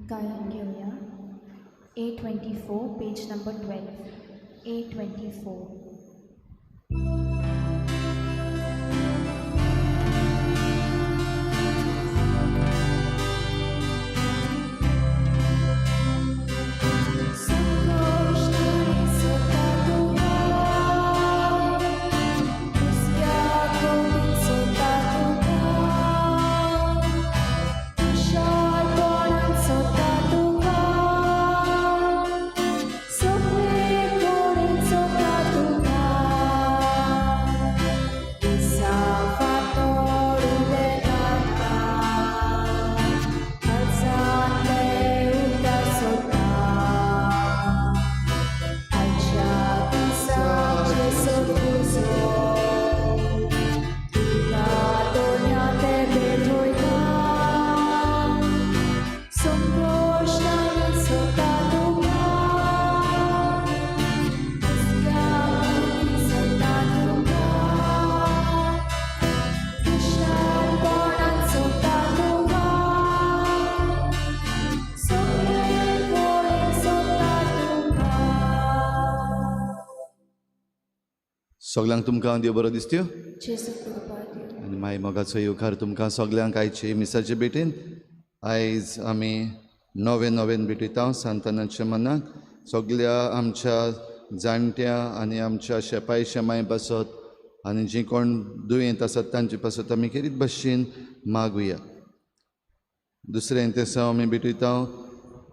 गायन घेवया. A24, page number 12. A24. सगल्यांक तुमकां देव बरो दिसत्यो जेजू कृपा दिवं. आनी माय मोगाचो येवकार तुमकां सगल्यांक आयचे मिसाचे भेटेन. आयज आमी नवे नवेन भेटयता सांतानाच्या मनाक. सगल्या आमच्या जाणट्या आनी आमच्या शेपाय शेमाय पासत आनी जी कोण दुयेंत आसात तांचे पासत आमी खेरीत भशेन मागुया. दुसरें तेसांव आमी भेटयता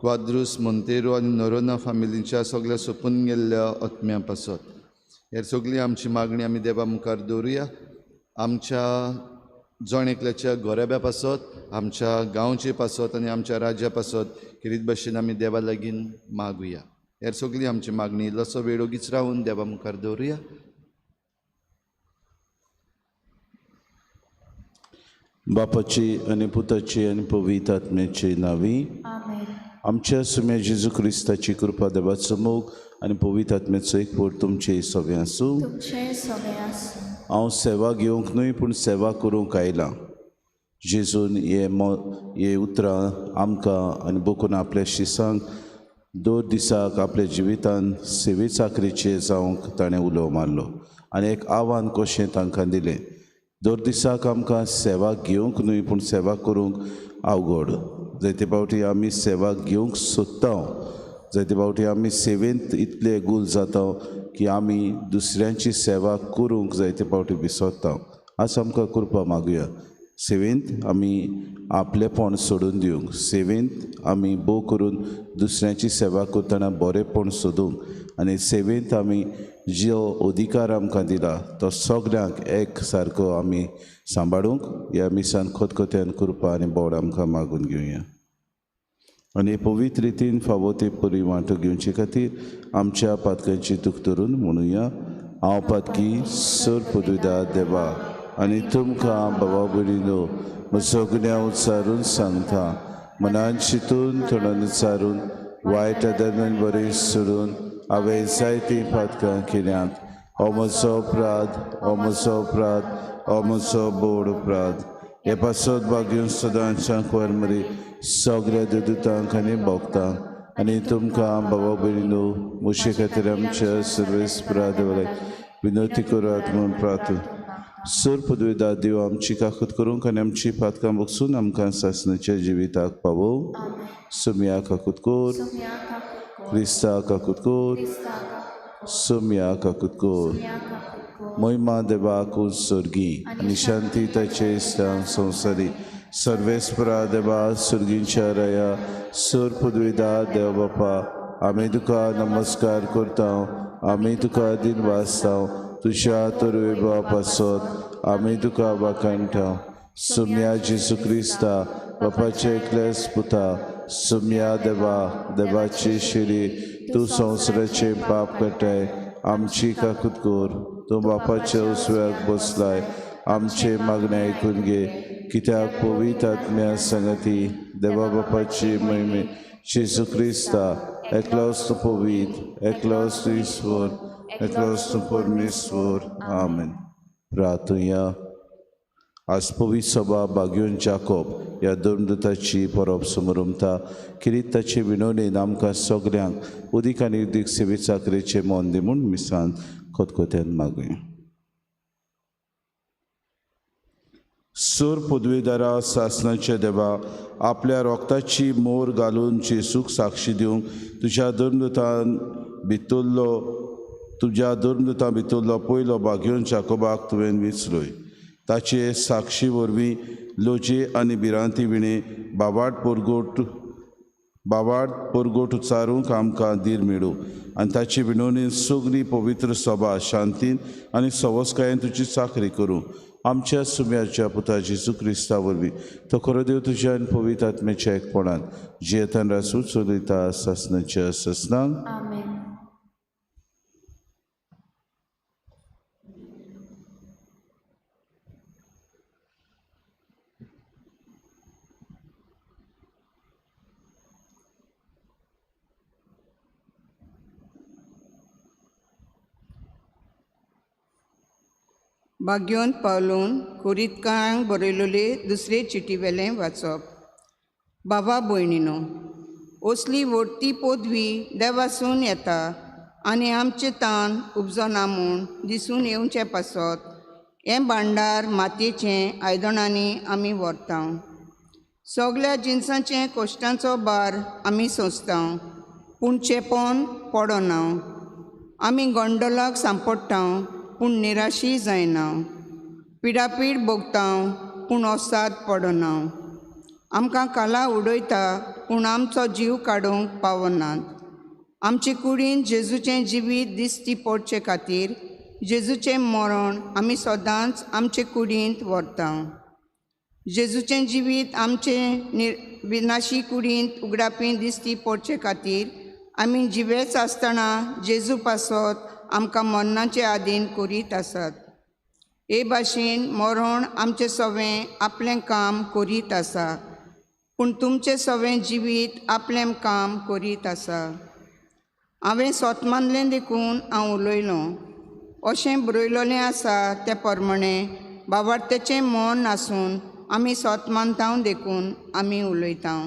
क्वाद्रूस मोंतेरो आनी नोरोना फामिलीच्या सगल्या सोंपून गेल्ल्या आत्म्या पासत. हे सगळी आमची मागणी आमी देवा मुखार दवरुया. आमच्या जण एकल्याच्या गोरेब्या पासत, आमच्या गांवचे पासत आनी आमच्या राज्या पासत खेरीत भशेन आमी देवा लागीं मागुया. हे सगळी आमची मागणी इल्लोसो वेळ ओगीच रावन देवा मुखार दवरुया. बापाची आनी पुताची आनी पवित्र आत्म्याची नांवी आमेन. आमच्या सुम्या जेजू क्रिस्ताची कृपा, देवाचो मोग आनी पवित्र आत्म्याचो एकवट तुमचे सगळें आसूं. तुमचें सगळें आसूं. हांव सेवा घेवंक न्हय पूण सेवा करूंक आयलां. जेजून हे हे उतरां आमकां आनी बोकून आपल्या शिसांक दर दिसाक आपल्या जिवितान सेवे चाकरीचे जावंक ताणें उलो मारलो आनी एक आव्हान कशें तांकां दिलें. दर दिसाक आमकां सेवा घेवंक न्हय पूण सेवा करूंक अवघड. जायते फावटी आमी सेवा घेवंक सोदता, जायते फावटी आमी सेवेंत इतले गुल जाता की आमी दुसऱ्यांची सेवा करूंक जायते फावटी विसरता. आज आमकां कृपा मागुया सेवेंत आमी आपलेपण सोडून दिवंक, सेवेंत आमी भोव करून दुसऱ्यांची सेवा करतना बरेंपण सोदूंक आनी सेवेंत आमी जो अधिकार आमकां दिला तो सगल्यांक एक सारको आमी सांबाळूंक ह्या मिसान खतखत्यान कृपा आनी बोड आमकां मागून घेवया. आनी पवित्र रितीन फावो ते परी वांटो घेवचे खातीर आमच्या पातकांची दुख धरून म्हणुया. हांव पातकी सर पदवीदा देवा आनी तुमकां बाबा भयणीनो म्हजो गुन्यांव उच्चारून सांगता. मनान चिंतून तोंडान उच्चारून वायट आदरान बरें सोडून हांवें जायतीं पातकां केल्यांत. हो म्हजो अपराध, हो म्हजो अपराध, हो म्हजो बोड अपराध. हे पासत भाग्यून सदांच्या कुंवर सगळ्या देवदूतांक आनी भोगतांक आनी तुमकां बाबा भयणीनो म्हजे खातीर आमच्या सर्वेस्परा देवाक विनवती करात म्हूण प्रार्थना. सर पदवेदा देव आमची काकत करूंक आनी आमची पातकां बगसून आमकां सासणाच्या जिविताक पावोवं. सुमया काकूत कोर, क्रिस्ता काकूत कोर, सुमया काकूत कोर. महिमा देवाक सर्गी आनी शांती ताचे इस्लाम संवसारी. सर्वेस्परा देवा सर्गींच्या राया सर पदवेदा देव बापा आमी तुका नमस्कार करता, आमी तुका दिन वाचता. तुज्या तोरवे पासत आमी तुका वाखाणटा. सुम्या जेजू क्रिस्ता बापाचे एकलेच पुता, सुम्या देवा देवाची शिरी तूं संवसाराचे पाप काडटाय आमची काकूत कर. तूं बापाच्या उसव्याक बसलाय आमचे मागणें आयकून घे. कित्याक पवित्र आत्म्या संगती देवा बापाची महिमे जेजू क्रिस्ता एकलोच तूं पवित्र, एकलोच तूं ईश्वर, एकलोच तूं परमेश्वर. आमेन. प्रार्थुया. आज पवित्र सभा बागयोन जाकोब ह्या धर्मदूताची परब समरमता. किरीत ताचे विनवणेन आमकां सगल्यांक उदीक आनी उदीक सेवे चाकरेचें मन दी म्हूण मिसान खतखत्यान मागुया. सोर पदवेदारा सासनाच्या देवा, आपल्या रोगताची मोर घालून जेजूक साक्षी दिवंक तुज्या धर्मदूतान भितरलो तुज्या धर्मदूतां भितरलो पयलो बागयोन जाकोबाक तुवें विचलोय. ताचे साक्षी वरवीं लोजे आनी भिरांती विणे बावाट परगोट उच्चारूंक आमकां धीर मेळूं आनी ताची विनवणीन सगळी पवित्र सभा शांतीन आनी सवसकायेन तुजी चाकरी करूं. आमच्या सुम्याच्या पुता जेजू क्रिस्ता वरवीं तो खरो देव तुज्या आनी पवित्र आत्म्याच्या एकपणान जियेतान रासू चलयता सासनाच्या ससनांक. आमेन. बाग्योन पावलून कोरितकारांक बरयलोले दुसरे चिटी वेलें वाचप. बाबा भयणीनो, असली व्हडती पदवी देवासून येता आनी आमचें तान उपजना म्हूण दिसून येवचें पासत हें भांडार मातयेचें आयदनांनी आमी व्हरता. सगल्या जिनसांचें कश्टांचो भार आमी सोंसता, पूण चेपोन पडना. आमी गोंडोलाक सांपडटा पूण निराशी जायना. पिडापीड भोगता पूण ओसाद पडना. आमकां काला उडयता पूण आमचो जीव काडूंक पावनात. आमचे कुडीन जेजूचें जिवीत दिश्टी पडचे खातीर जेजूचें मरण आमी सदांच आमचे कुडींत व्हरता. जेजूचें जिवीत आमचे विनाशी कुडींत उगडापी दिश्टी पडचे खातीर आमी जिवेच आसतना जेजू पासत आमकां मरणाचे आदीन करीत आसात. हे भाशेन मरण आमचें सवें आपलें काम करीत आसा, पूण तुमचें सवें जिवीत आपलें काम करीत आसा. हांवें सोत मानलें देखून हांव उलयलों. अशें बरयलोलें आसा ते प्रमाणें बावार्थेचें मन आसून आमी सोत मानता देखून आमी उलयता.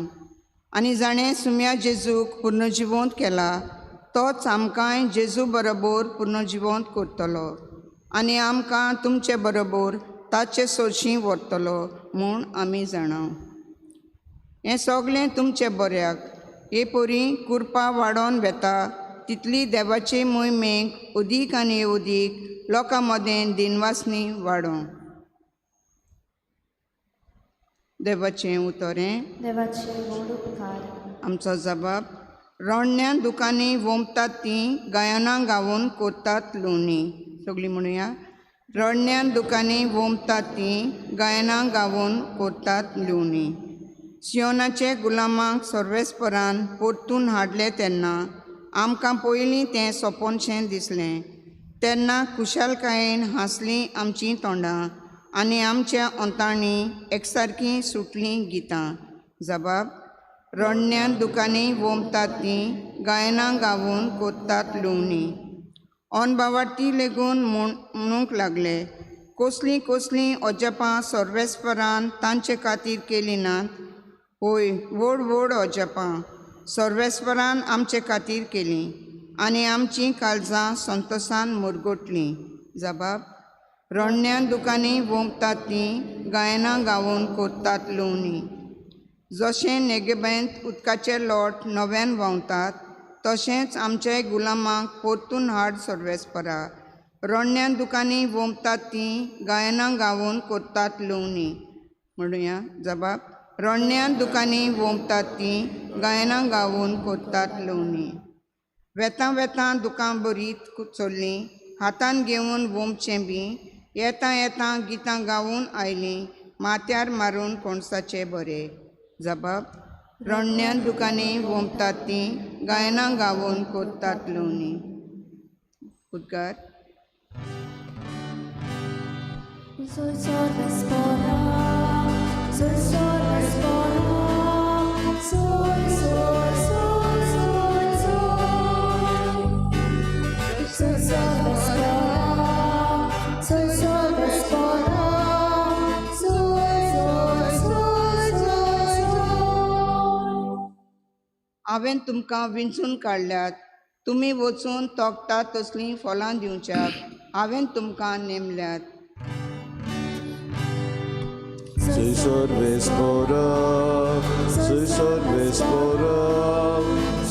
आनी जाणें सुम्या जेजूक पुर्नजिवंत केला तोच आमकांय जेजू बरोबर पुर्नजिवंत करतलो आनी आमकां तुमचे बरोबर ताचे सोशी व्हरतलो म्हूण आमी जाणा. हें सगळें तुमचे बऱ्याक. हे परी कुरपा वाडोवन वेता तितली देवाचे मोहिमेक अदीक आनी अदीक लोकां मदें दिनवासनी वाडोवं. देवाचें उतरें. देवाचे व्हड उपकार. आमचो जबाब. रोडण्या दुकांनी वोमतात तीं गायनां गावून करतात लुवणी. सगळीं म्हणुया. रोडण्या दुकांनी वोमतात तीं गायनां गावून करतात लुवणी. सियोनाचे गुलामांक सर्वेस्परान परतून हाडले तेन्ना आमकां पयलीं तें सोपोनशें दिसलें. तेन्ना खुशालकायेन हांसलीं आमचीं तोंडां आनी आमच्या ओंतांनी एकसारकीं सुटलीं गितां. जबाब. रोडण्या दुकांनी वोमतात तीं गायनां गावून करतात लुवणी. अनबावाटी लेगून म्हणूंक लागले, कसलीं कसलीं अजापां सर्वेस्परान तांचे खातीर केलीं नात. होय, व्हड व्हड अजापां सर्वेस्परान आमचे खातीर केलीं आनी आमचीं काळजां संतोसान मुरगटलीं. जबाब. रोडण्या दुकांनी वोमतात तीं गायनां गावून करतात लुवणी. जशें नेगेबेंत उदकाचे लोट नव्यान व्हांवतात तशेंच आमचे गुलामांक परतून हाड सर्वेस्परा. रोडण्या दुकांनी वोमतात तीं गायनां गावून करतात लुवणी. म्हणुया. जबाब. रोडण्या दुकांनी वोमतात तीं गायनां गावून करतात लुवणी. वेतां वेतां दुकां बरीत चल्लीं हातान घेवन वोमचें बी येता येता गितां गावून आयलीं माथ्यार मारून कोणसाचे बरे. जबाब. रोडण्या दुकांनी वोमतात तीं गायनां गावून करतात लुवणी. उद्गार. Sol, sol, sol, sol, sol. हांवें तुमकां विंचून काडल्यात, तुमी वचून तोखता तसलीं फळां दिवच्याक हांवें तुमकां नेमल्यात. Soy sorvespora, soy sorvespora,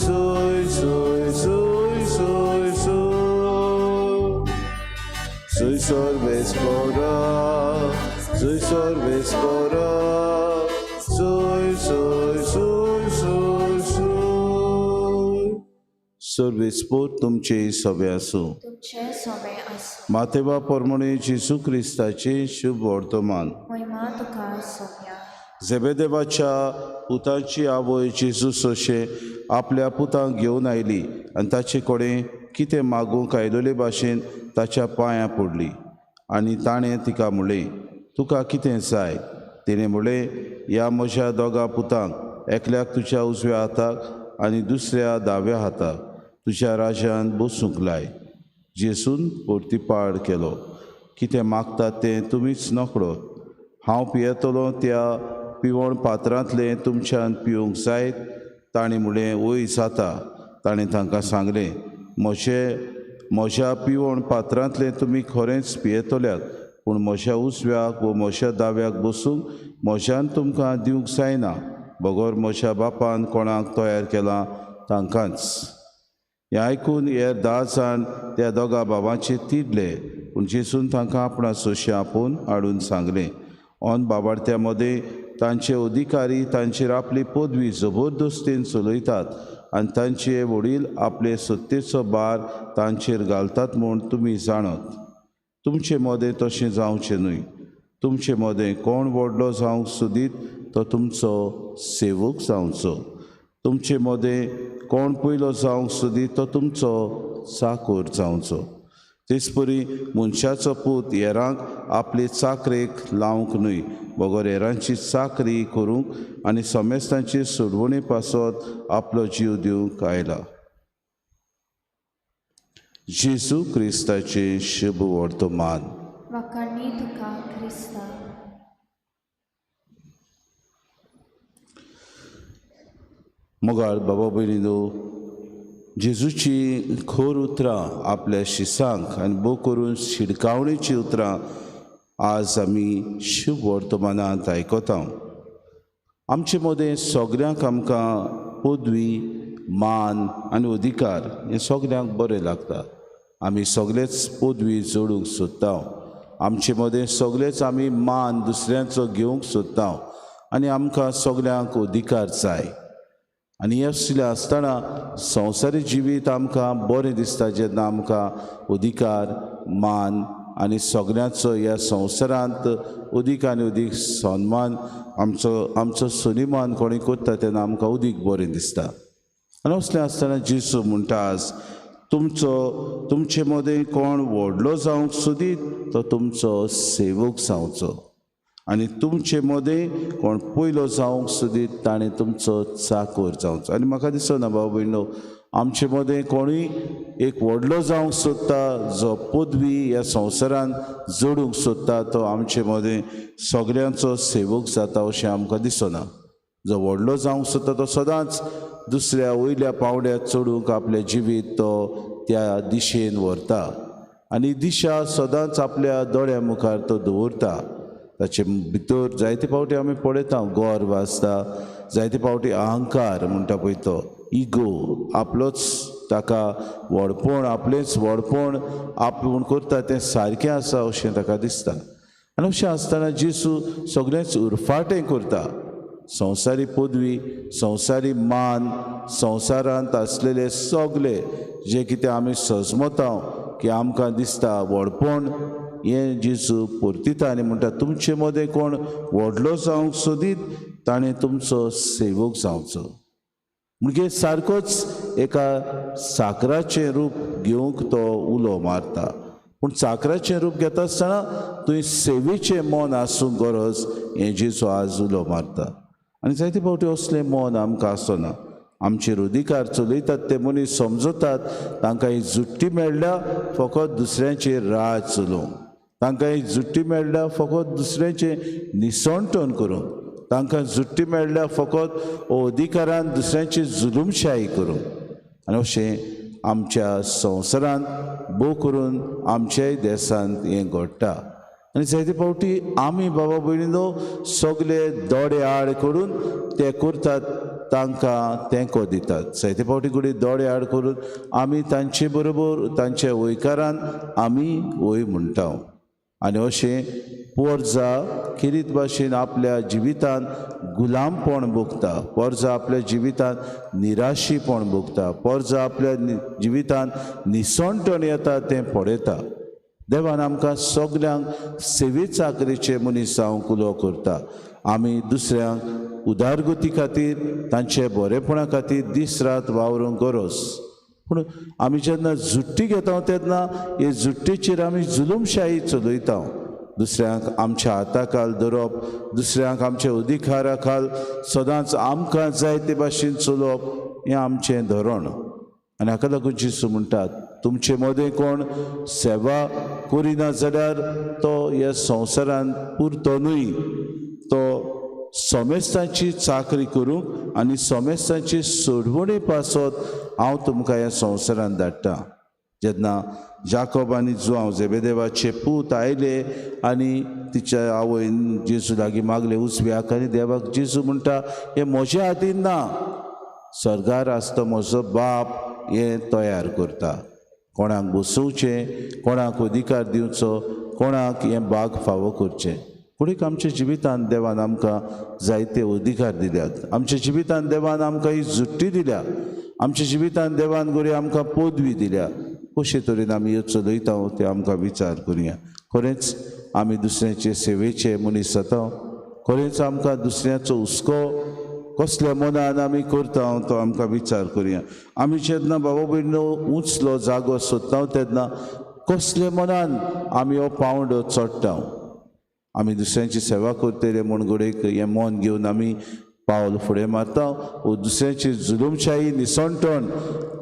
soy, soy, soy, soy, soy. Soy sorvespora, soy sorvespora, soy, soy, soy, soy, soy. सर्वेस्पोर तुमचे सभे आसूं. तुमचे सोबे आसूं. मातेवा परमणे जेजू क्रिस्ताचे शुभ वर्तमान. महिमा तुका सोम्या. झेबेदेवाच्या पुताची आवय जेजू सोशे आपल्या पुतांक घेवन आयली आनी ताचे कडेन कितें मागूंक आयलोले भाशेन ताच्या पांयां पडली आनी ताणें तिका म्हणलें, तुका कितें जाय? तिणें म्हणलें, ह्या म्हज्या दोगां पुतांक एकल्याक तुज्या उजव्या हाताक आनी दुसऱ्या दाव्या हाताक तुज्या राज्यान बसूंक लाय. जेजून परतीपाड केलो, कितें मागतात तें तुमीच नकळत. हांव पियेतलो त्या पिवण पात्रांतलें तुमच्यान पिवंक जायत? ताणें म्हणलें, वय जाता. ताणें तांकां सांगलें, म्हज्या पिवण पात्रांतलें तुमी खरेंच पियेतल्यात, पूण म्हज्या उजव्याक वो म्हज्या दाव्याक बसूंक म्हज्यान तुमकां दिवंक जायना, बगर म्हज्या बापान कोणाक तयार केलां तांकांच. हें आयकून हे 10 जाण त्या दोगां बाबांचेर तिडले, पूण जेजून तांकां आपणा सोशें आपोवन हाडून सांगलें, ऑन बाबार्थ्या मदें तांचे अधिकारी तांचेर आपली पदवी जबरदस्तीन चलयतात आनी तांचे वडील आपले सत्तेचो भार तांचेर घालतात म्हूण तुमी जाणत. तुमचे मदें तशें जावचें न्हय. तुमचे मदें कोण व्हडलो जावंक सोदीत तो तुमचो सेवक जावचो. तुमचे मदें कोण पयलो जावंक सोदीत तो तुमचो चाकोर जावचो. तेचपरी मनशाचो पूत हेरांक आपले चाकरेक लावंक न्हय, बगर हेरांची चाकरी करूंक आनी समेस्तांची सोडवणी पासत आपलो जीव दिवंक आयला. जेजू क्रिस्ताचें शुभ वर्तमान. वाखाणणी तुका क्रिस्ता. मोगाळ बाबा भयणीनो, जेजूची खोर उतरां आपल्या शिसांक आनी भोव करून शिडकावणेची उतरां आज आमी शुभ वर्तमानांत आयकता. आमचे मदें सगळ्यांक आमकां पदवी, मान आनी अधिकार हें सगळ्यांक बरें लागता. आमी सगळेच पदवी जोडूंक सोदता. आमचे मदें सगळेच आमी मान दुसऱ्यांचो घेवंक सोदता आनी आमकां सगळ्यांक अधिकार जाय. आनी हें आसलें आसतना संवसारी जिवीत आमकां बरें दिसता जेन्ना आमकां अधिकार, मान आनी सगळ्यांचो ह्या संवसारांत अदीक आनी अदीक सन्मान, आमचो सन्मान कोणी करता तेन्ना आमकां अदीक बरें दिसता. आनी असलें आसतना जेजू म्हणटा आज, तुमचे मदें कोण व्हडलो जावंक सोदीत तो तुमचो सेवक जावचो आनी तुमचे मदें कोण पयलो जावंक सोदीत ताणें तुमचो चाकोर जावचो. आनी म्हाका दिसना भाव भयणो, आमचे मदें कोणूय एक व्हडलो जावंक सोदता, जो पदवी ह्या संवसारान जोडूंक सोदता, तो आमचे मदें सगळ्यांचो सेवक जाता अशें आमकां दिसना. जो व्हडलो जावंक सोदता तो सदांच दुसऱ्या वयल्या पांवड्यार चडूंक आपलें जिवीत तो त्या दिशेन व्हरता आनी दिशा सदांच आपल्या दोळ्या मुखार तो दवरता. ताचे भितर जायते फावटी आमी पळयता गर्व आसता, जायते फावटी अहंकार म्हणटा पळय तो इगो, आपलोच ताका व्हडपण, आपलेंच व्हडपण आपूण करता तें सारकें आसा अशें ताका दिसता. आनी अशें आसतना जेजू सगळेंच उरफाटें करता. संवसारी पदवी, संवसारी मान, संवसारांत आसलेले सगळे जे कितें आमी सजमता की आमकां दिसता व्हडपण, हें जेजू परतिता आनी म्हणटा तुमचे मदें कोण व्हडलो जावंक सोदीत ताणें तुमचो सेवक जावचो. म्हणजे सारकोच एका चाकराचें रूप घेवंक तो उलो मारता, पूण चाकराचें रूप घेता आसतना तुवें सेवेचें मन आसूंक गरज, हें जेजू आज उलो मारता. आनी जायते फावटी असलें मन आमकां आसना. आमचेर अधिकार चलयतात ते मनीस समजतात तांकां ही जुट्टी मेळ्ळ्या फकत दुसऱ्यांचेर राज चलोवंक, तांकां ही जुट्टी मेळ्ळ्या फकत दुसऱ्यांचें निसणटण करूंक, तांकां जुट्टी मेळ्ळ्या फकत हो अधिकारान दुसऱ्यांची जुलूमशाही करूंक. आनी अशें आमच्या संवसारांत भोव करून आमच्याय देशांत हें घडटा. आनी जायते फावटी आमी बाबा भयणीनो सगळे दोळे आड करून ते करतात, तांकां तेंको दितात. जायते फावटी घडये दोळे आड करून आमी तांचे बरोबर तांच्या वयकारान आमी वय म्हणटा. आनी अशें पोरजा खेरीत भाशेन आपल्या जिवितांत गुलामपण भोगता, पोरजा आपल्या जिवितांत निराशीपण भोगता, पोरजा आपल्या जिवितांत निसणटण येता तें पळयता. देवान आमकां सगल्यांक सेवे चाकरेचे मनीस जावंक उलो करता. आमी दुसऱ्यांक उदारगती खातीर तांचे बरेपणा खातीर दीस रात वावरूंक गरज. पूण आमी जेन्ना जुट्टी घेता तेन्ना हे जुट्टीचेर आमी जुलूमशाही चलयता. दुसऱ्यांक आमच्या हाता खाल धरप, दुसऱ्यांक आमच्या अधिकारा खाल सदांच आमकां जाय ते भाशेन चलोवप हें आमचें धोरण. आनी हाका लागून जेजू म्हणटात तुमचे मदें कोण सेवा करिना जाल्यार तो ह्या संवसारांत पुरतो न्हय, तो समेस्तांची चाकरी करूंक आनी समेस्तांची सोडवणी पासत हांव तुमकां ह्या संवसारांत धाडटा. जेन्ना जाकोब आनी जुआंव जेबेदेवाचे पूत आयले आनी तिच्या आवयन जेजू लागीं मागले उजव्याक, आनी देवाक जेजू म्हणटा हें म्हज्या हातीन ना, स्वर्गार आसता म्हजो बाप हें तयार करता. कोणाक बसोवचें, कोणाक अधिकार दिवचो, कोणाक हें बाग फावो करचें. पूण आमच्या जिवितांत देवान आमकां जायते अधिकार दिल्यात, आमच्या जिवितांत देवान आमकां ही जुट्टी दिल्या, आमच्या जिवितांत देवान घडये आमकां पदवी दिल्या. कशे तरेन आमी ह्यो चलयता ते आमकां विचार करुया. खरेंच आमी दुसऱ्याचे सेवेचे मनीस जाता, खरेंच आमकां दुसऱ्याचो हुस्को कसल्या मनान आमी करता तो आमकां विचार करुया. आमी जेन्ना बाबा भयणीनो उंचलो जागो सोदता तेन्ना कसल्या मनान आमी हो पावंडो चडटा. आमी दुसऱ्यांची सेवा करतले म्हूण घडयेक हें मन घेवन आमी पावल फुडें मारता वो दुसऱ्यांची जुलूमशाही निसणटण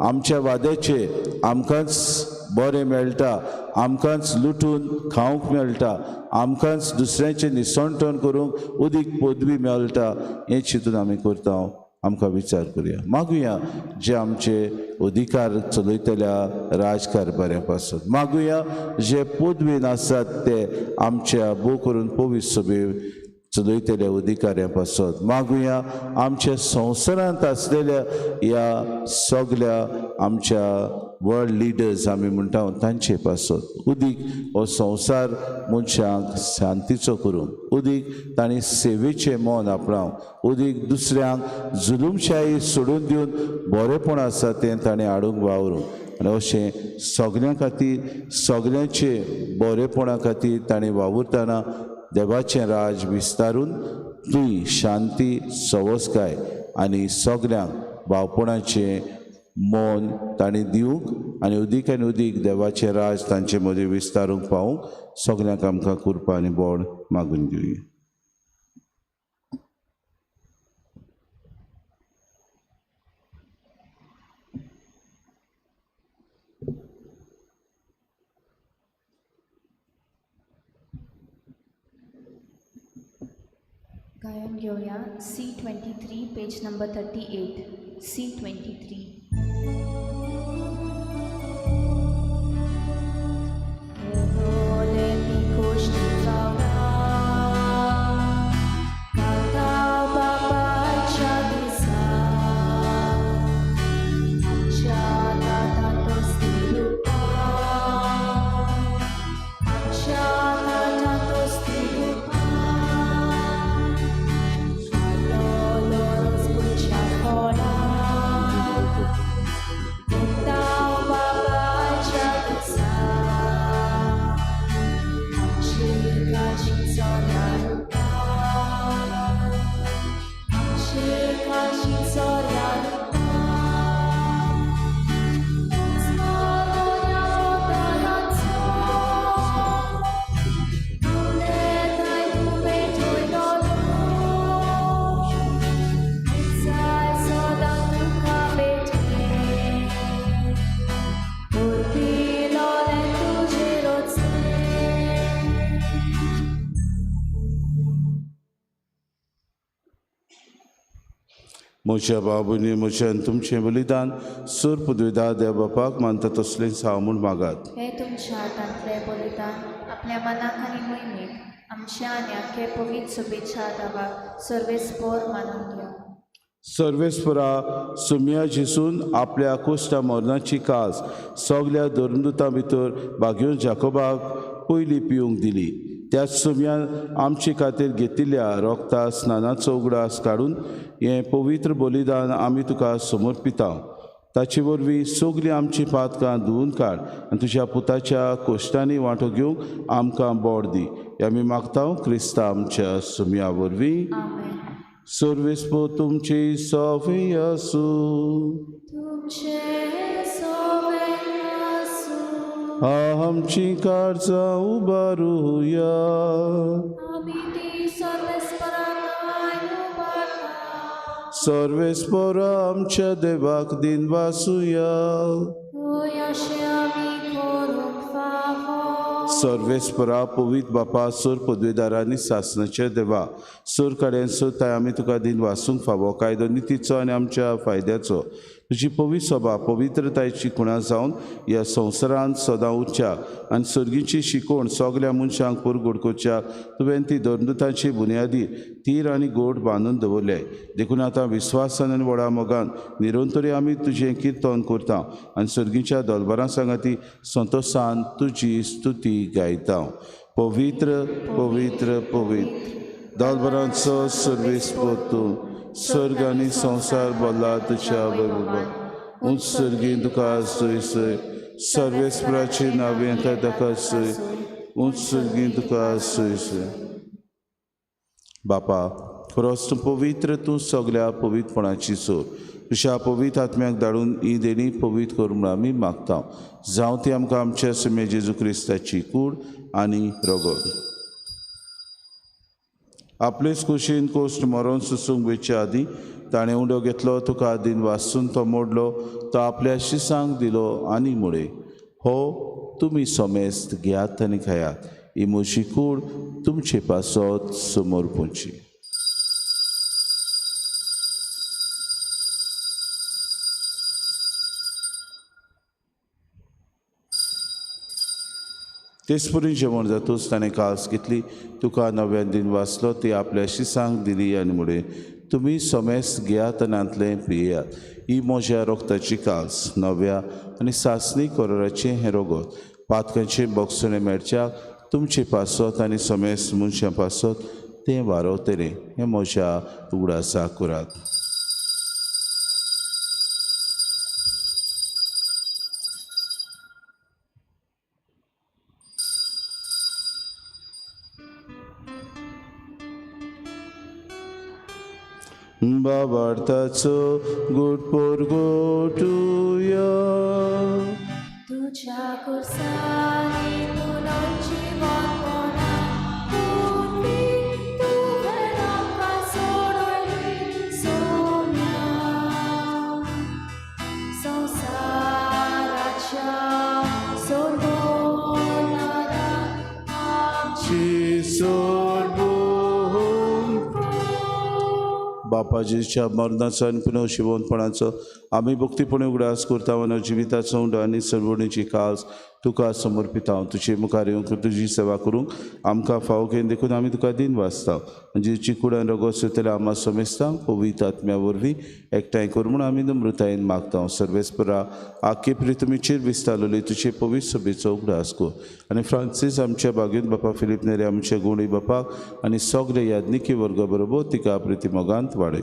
आमच्या वाद्याचे आमकांच बरें मेळटा, आमकांच लुटून खावंक मेळटा, आमकांच दुसऱ्यांचें निसणटण करूंक उदीक पदवी मेळटा, हें चिंतून आमी करता. आमकां विचार करुया, मागुया जे आमचे अधिकार चलयतल्या राजकारभाऱ्यां पासून, मागुया जे पदवीन आसात ते आमच्या भोव करून पवित्र सभे चलयतल्या अधिकाऱ्यां पासत, मागुया आमच्या संवसारांत आसलेल्या ह्या सगल्या आमच्या वर्ल्ड लिडर्स आमी म्हणटा तांचे पासत. उदीक हो संवसार मनशांक शांतीचो करूंक, उदीक तांणी सेवेचें मन आपणावंक, उदीक दुसऱ्यांक जुलूमशाही सोडून दिवन बरेंपण आसा तें ताणें हाडूंक वावरूंक. आनी अशें सगल्यां खातीर सगल्यांचे बरेपणा खातीर ताणें वावुरतना देवाचें राज विस्तारून थंय शांती सवसकाय आनी सगल्यांक भावपणाचें मन ताणें दिवंक आनी उदीक आनी उदीक देवाचें राज तांचे मदीं विस्तारूंक पावूंक सगल्यांक आमकां कृपा आनी बोड मागून घेवया. गायन घेवया C23 page number 38 C23. म्हज्या बाबुनी म्हज्यान तुमचें बलिदान सोर पदवेदा देव बापाक मानता तसलेंच हांव म्हूण मागात. हे तुमच्या हातांतलें बलिदान आपल्या मनाक आनी मोहिमेक आमच्या आनी आख्खे पवित्र सभेच्या दावाक सर्वेस्पोर मानून घेवं. सर्वेस्परा सुम्या जेसून आपल्या कोश्टा मरणाची कास सगल्या धर्मदुतां भितर भाग्योन जाकोबाक पयली पिवंक दिली. त्याच सुम्यान आमचे खातीर घेतिल्ल्या रोगता स्नानाचो उगडास काडून हें पवित्र बलिदान आमी तुका समर्पिता. ताचे वरवीं सगळीं आमचीं पातकां धुवून काड आनी तुज्या पुताच्या कोश्टांनी वांटो घेवंक आमकां बोड दी. हें आमी मागता क्रिस्ता आमच्या सुम्या वरवीं. सर्वेस्पो तुमची सवे आसूं. आमची काळजां उबारुया. सर्वेस्पोरा आमच्या देवाक दिन वासुया. सर्वेस्परा पवित्र बापा सोर पदवेदारांनी सासणाचे देवा सोर कडेन सोर आमी तुका दिन वासूंक फावो कायदो नितीचो आनी आमच्या फायद्याचो. तुजी पवित्र सभा पवित्रतायेची खुणा जावन ह्या संवसारांत सदां उरच्या आनी सर्गीची शिकवण सगल्या मनशांक पुरगोड करच्या तुवें ती धर्मदुतांची बुन्यादी तीर आनी गोड बांदून दवरले. देखून आतां विस्वासान आनी व्हडा मोगान निरंतरी आमी तुजें किर्तन करता आनी सर्गीच्या दलबरां सांगाती संतोशान तुजी स्तुती गायता. पवित्र पवित्र पवित्र दलबरांचो सर्वेस्पोर तूं, स्वर्ग आनी संवसार भरला तुज्या वैभवान. उंच सर्गीन तुका सोय सोय, सर्वेस्पराचे नांवें ताका सोय, उंच सर्गीन तुका सोय सोय. बापा खरोच तूं पवित्र, तूं सगल्या पवित्रपणाची सोर. तुज्या पवित्र आत्म्याक धाडून ही देणी पवित्र कर म्हूण आमी मागता. जावं ती आमकां आमच्या सुमे जेजू क्रिस्ताची कूड आनी रगत. आपलेच कुशीन कोश्ट मरोन सुसूंक वयचे आदीं ताणें उंडो घेतलो, तुका दिन वासून तो मोडलो, तो आपल्या शिसांक दिलो आनी म्हळें, हो तुमी समेस्त घेयात आनी खायात, ही म्हजी कूड तुमचे पासत समर्पूची. तेचपरी जेवण जातूच ताणें कास घेतली, तुका नव्यान दिन वाचलो, ती आपल्या शिसांक दिली आनी म्हळें, तुमी समेस्त घेयात आनी हांतलें पियेयात, ही म्हज्या रोगताची कास नव्या आनी सासणी कराराचें हें रोगत पातकांचें बोगसणें मेळच्याक तुमचे पासत आनी समेस्त मनशां पासत तें वारवतलें. हें म्हज्या उगडासा करात. बाबार्थाचो गुड पोरगोटुया. तुझ्या कुर्सानी पुनर्जीवनपणा पूर्वी तुवें आमकां सोडयली सोम्या. संवसाराच्या सोडवणारा आमची बापाजीच्या मरणाचो आनी पुनर्जिवनपणाचो आमी भक्तीपणी उगडास करता आनी जिविताचो उंडो आनी सरवणीची कास तुका समर्पिता. तुजे मुखार येवंक तुजी सेवा करूंक आमकां फावो केली देखून आमी तुका दिन वाचता. जेची कुडान रगत सोयतल्या आमा समेस्तांक पवित्र आत्म्या वरवीं एकठांय कर म्हूण आमी नम्रतायेन मागता. सर्वेस्परा आखे प्रितमीचेर विस्तारलेली तुजे पवित्र सभेचो उगडास कर आनी फ्रांसीस आमच्या बागेंत बापा फिलीप नेरे आमच्या गुणी बापाक आनी सगळे याज्ञिकी वर्गा बरोबर तिका प्रितीमोगांत वाडय.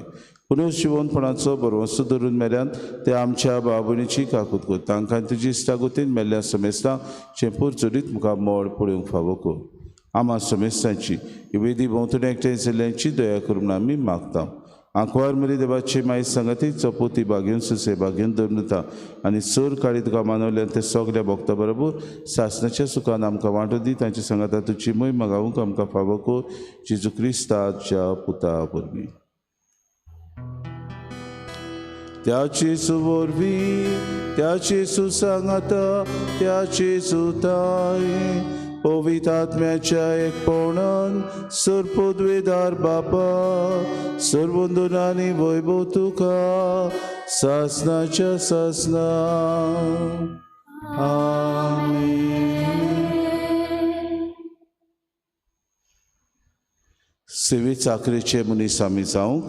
पुनर्जिवनपणाचो बरवंसो धरून मेल्यान ते आमच्या बाबणीची काकूत कर. तांकां तुजी इश्टागतीन मेल्ल्या समेस्तांक चेंपूर चडीत मुखार मोड पळोवंक फावो कर. आमा समेस्तांची वेदी भोंवतणी एकठांय जाल्ल्यांची दया कर म्हूण आमी मागता. आंकवार मरी देवाची माय सांगाती चपोती बागेवन सुसे बागेवन दवरता आनी चड काळी तुका मानवल्यान ते सगल्या भक्ता बरोबर सासणाच्या सुखान आमकां वांटो दी. तांचे सांगाता तुजी मोहीम गावूंक आमकां फावो कर. जेजू क्रिस्ताच्या पुता वरवीं. त्याची सुवरवी त्याची सुसांगाता त्याची सुताय पवित्र आत्म्याच्या एकपणान सर पदवेदार बापा सर्वंदनानी वैभव तुका सासनाच्या सासना. आमेन. सेवे चाकरेचे मनीस आमी जावंक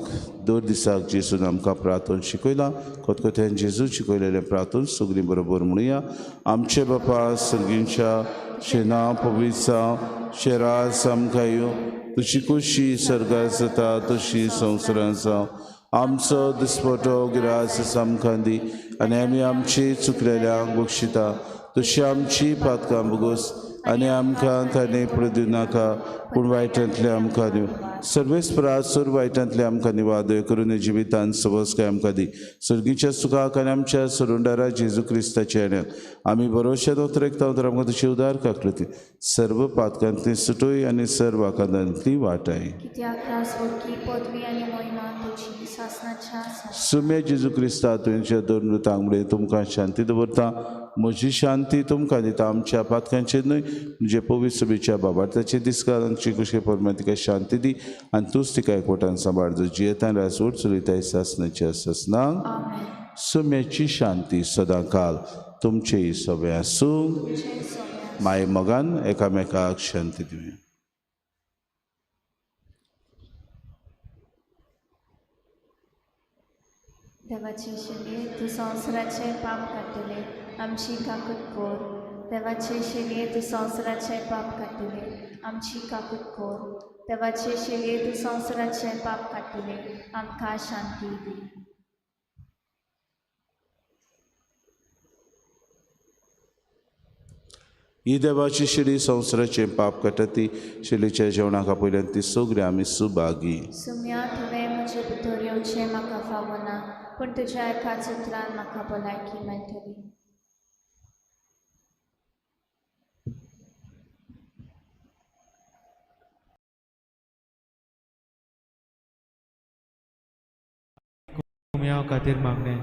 दर दिसाक जेजून आमकां प्रार्थन शिकयलां. खतखत्यान जेजून शिकयलेलें प्रार्थन सगळीं बरोबर म्हणुया. आमचे बापा सर्गींच्या शेना पवित्र जावं, शेरास आमकां येवं, तुजी खोशी सर्गार जाता तशी संवसारांत जावं. आमचो दिसपटो गिरास आमकां दी आनी आमी आमची चुकलेल्यांक बक्षिता तशी आमची पातकां बगोस आनी आमकां ताणें पडूं नाका पूण वायटांतलें आमकां दिव. सर्वेस्परा सर वायटांतलें आमकां निवादय करून जिवितान सवस्काय आमकां दी. सर्गीच्या सुखाक आनी आमच्या सरुंडारा जेजू क्रिस्ताच्या येण्याक आमी बरोवशे दोतरेकता तर आमकां तुजी उदार काकलती सर्व पातकांतली सुटोय आनी सर्व आकांतांतली वाटाय. सुम्या जेजू क्रिस्ता तुमच्या दोन मृतांक तुमकां शांती दवरता, म्हजी शांती तुमकां दिता. आमच्या पातकांचेर न्हय म्हणजे पवित्र सभेच्या बाबार्थाचे दिसकारांची कुशे परमा तिका शांती दी आनी तूंच तिका एकवटान सांबाळ जो जियेतान राजवट चलयताय सासनाच्या सासनाक. सुम्याची शांती सदांकाल तुमचेय सगळें आसूं. माय मोगान एकामेकाक शांती दिवया. देवाचे शेलये तूं संवसाराचें पाप काडटले आमची काकूत कोर. देवाचे शेलये तूं संवसाराचें पाप काडटले आमची काकूत कोर. देवाचे शेलये तूं संवसाराचें पाप काडटले आमकां शांती दी. ही देवाची शिडी संवसाराचें पाप काडटा ती शिडीच्या जेवणाक आपयल्यान ती सगळीं आमी सुभागी. सुम्या तुवें म्हजे भितर येवचें म्हाका फावना पूण तुज्या एकाच उतरान म्हाका भलायकी मेळटली. कुमयाव खातीर मागणें.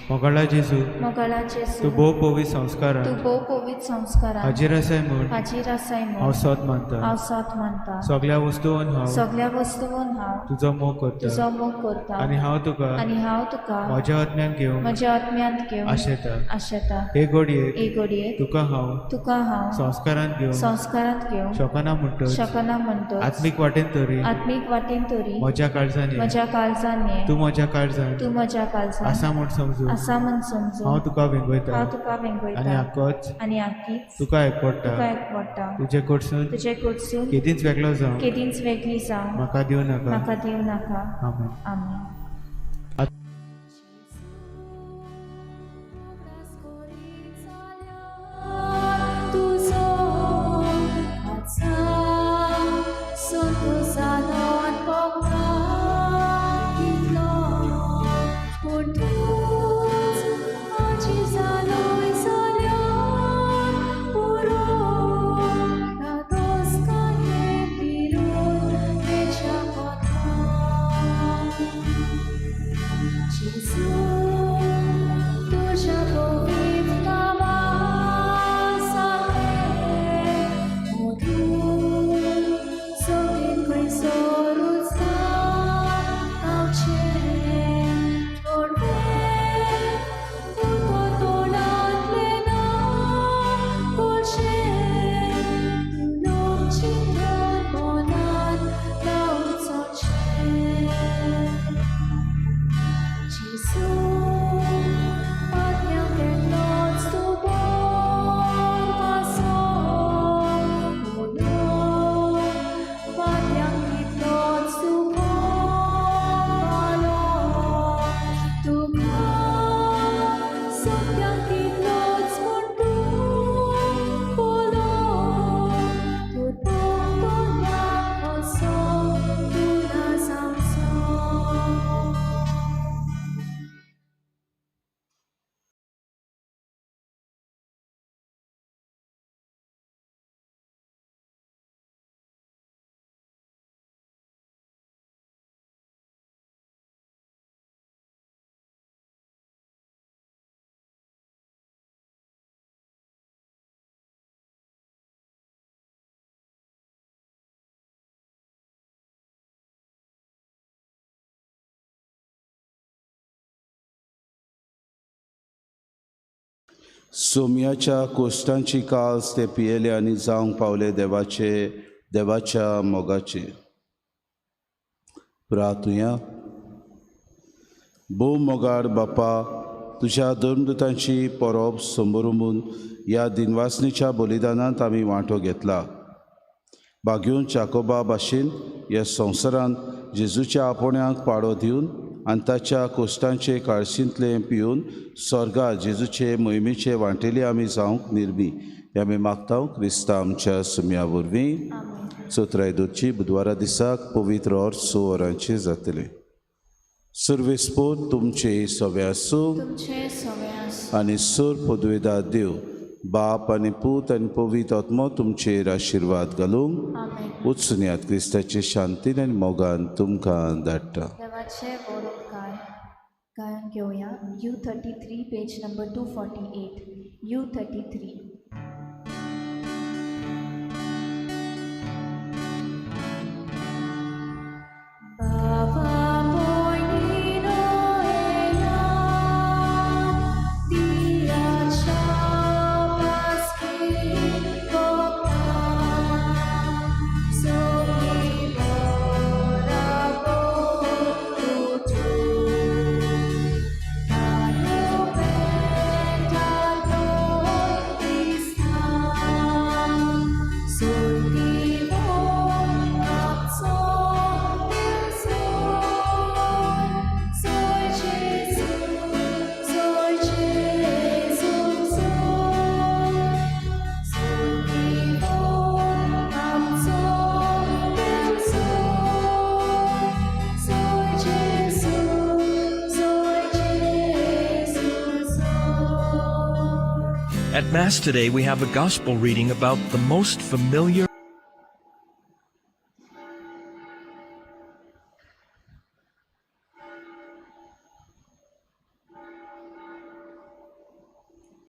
मोगाळा जेजू, मोगाळा जेजू, तूं भोव पवित्र संस्कारान तूं भोव पवित्र संस्कारान हाजीर आसाय म्हूण हाजीर आसाय म्हूण हांव सोद मानता. हांव सोद मानता. सगळ्या वस्तून हांव सगळ्या वस्तून हांव तुजो मोग करता तुजो मोग करता आनी हांव तुका आनी हांव तुका म्हज्या आत्म्यान घेवन म्हज्या आत्म्यांत घेवन आशेता. आशेता. हे घडयेक हे घडयेक तुका हांव तुका हांव संस्कारांत घेवन संस्कारांत घेवन शकना म्हणटच शकना म्हणटच आत्मीक वाटेन तरी आत्मीक वाटेन तरी म्हज्या काळजान ये. म्हज्या काळजान ये. तूं म्हज्या काळजान तूं म्हज्या काळजान आसा म्हूण समजून आसा म्हूण समजून हांव तुका वेंगयता हांव तुका वेंगयता आनी आकोच आनी आकीच तुका एकवडटा. तुका एकवडटा. तुजे कडसून तुजे कडसून केदींच वेगळो जावं केदींच वेगळी जावं म्हाका दिवं नाका. म्हाका दिवं नाका. आमेन. आमेन. सोमयाच्या कोश्टांची कास ते पियेले आनी जावंक पावले देवाचे देवाच्या मोगाचे. प्रातुया. भोव मोगाड बापा, तुज्या धर्मदूतांची परब संबरुमून ह्या दिनवासनीच्या बलिदानांत आमी वांटो घेतला. बागेवन चाकोबा भाशेन ह्या संवसारांत जेजूच्या आपोवण्याक पाडो दिवन आनी ताच्या कोश्टांचे काळशींतलें पिवन स्वर्गा जेजूचे मोहिमेचे वांटेली आमी जावंक निर्मी हे आमी मागता क्रिस्ता आमच्या सुम्या वरवीं. चौथराय दोची बुधवारा दिसाक पवित्र ऑर 6 वरांचेर जातलें. सर्वेस्पोर तुमचे सवे आसूं आनी सोर पदवेदार देव बाप आनी पूत आनी पवित्र आत्मो तुमचेर आशिर्वाद घालूंक उत्सुन्यात क्रिस्ताचे शांतीन आनी मोगान तुमकां धाडटा. गायन घेवया U33 page number 248 U33. At Mass today, we have a gospel reading about the most familiar